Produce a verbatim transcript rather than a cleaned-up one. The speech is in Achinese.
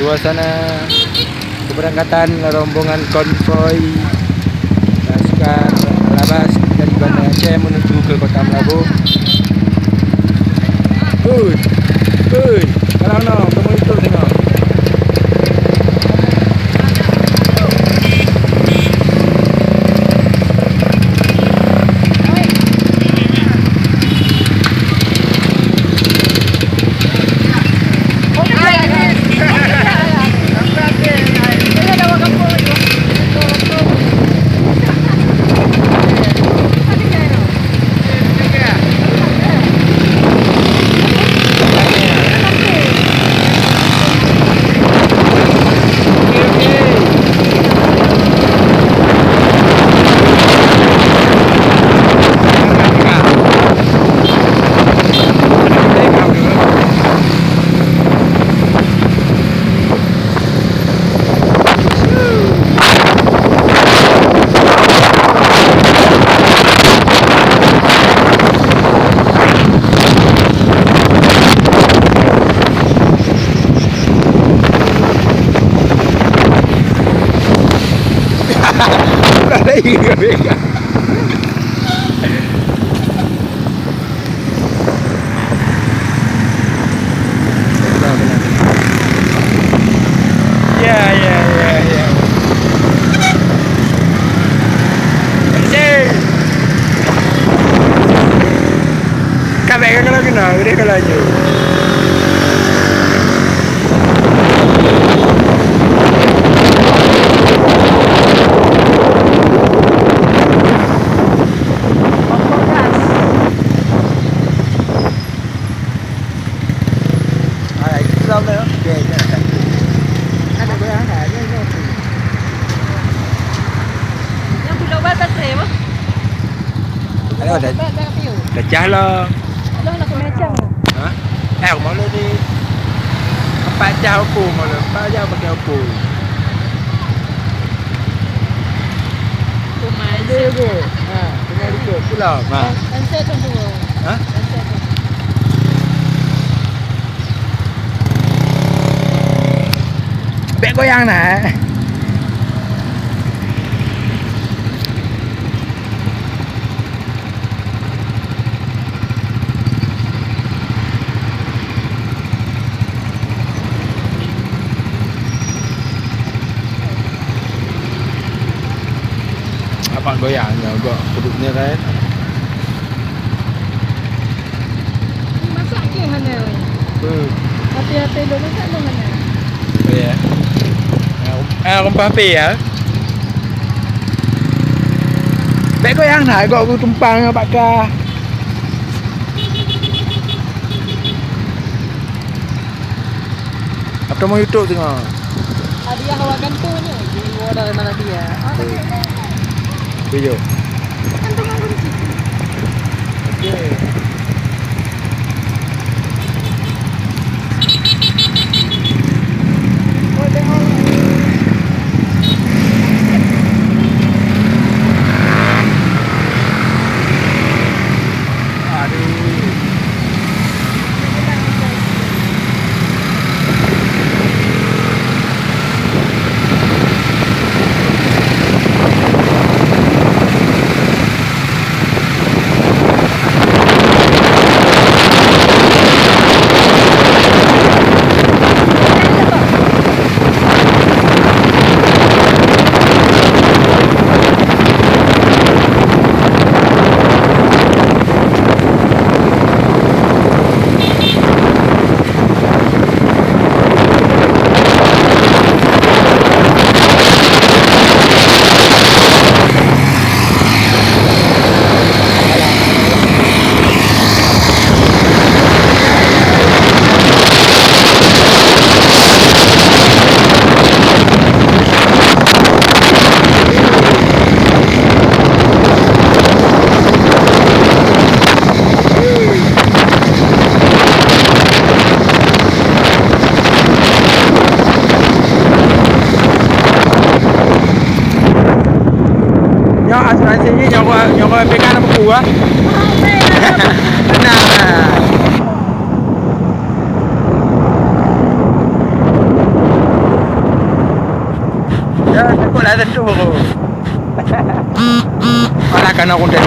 Suasana keberangkatan rombongan konvoi pasukan Al-Abbas dari Banda Aceh menuju ke Kota Meulaboh. Ui, ui, kalau no, kamu itu tengok. Ya, ya, ya, ya. Anjing. Ka bèk ka kalau kena, gede kalau laju. Aduh, dah, dah cah lah. Ha? Eh, malu ni. Empat jam aku malu. Empat jam pakai aku. Ada aku. Ha, tinggal ikut pulang. Ha. Ha? Bèk goyang na. Abang goyang nyoe gok peuduek nyoe kan. Masak ke hana? Hmm. Hati-hati dulu masak dulu hana? Oh ya. Ah, rumpah pé ya. Bèk goyang na gok tumpang bak ka. Atau mau YouTube tengok. Hadiah awak gantung ni. Di luar dari mana dia? Ah, tak ada. Video. Gantung aku di situ. Okey. Nyoe asuransi jih nyoe, nyoe pegang apa kuah? Nah. Takot lah tentu. Alah, kana konten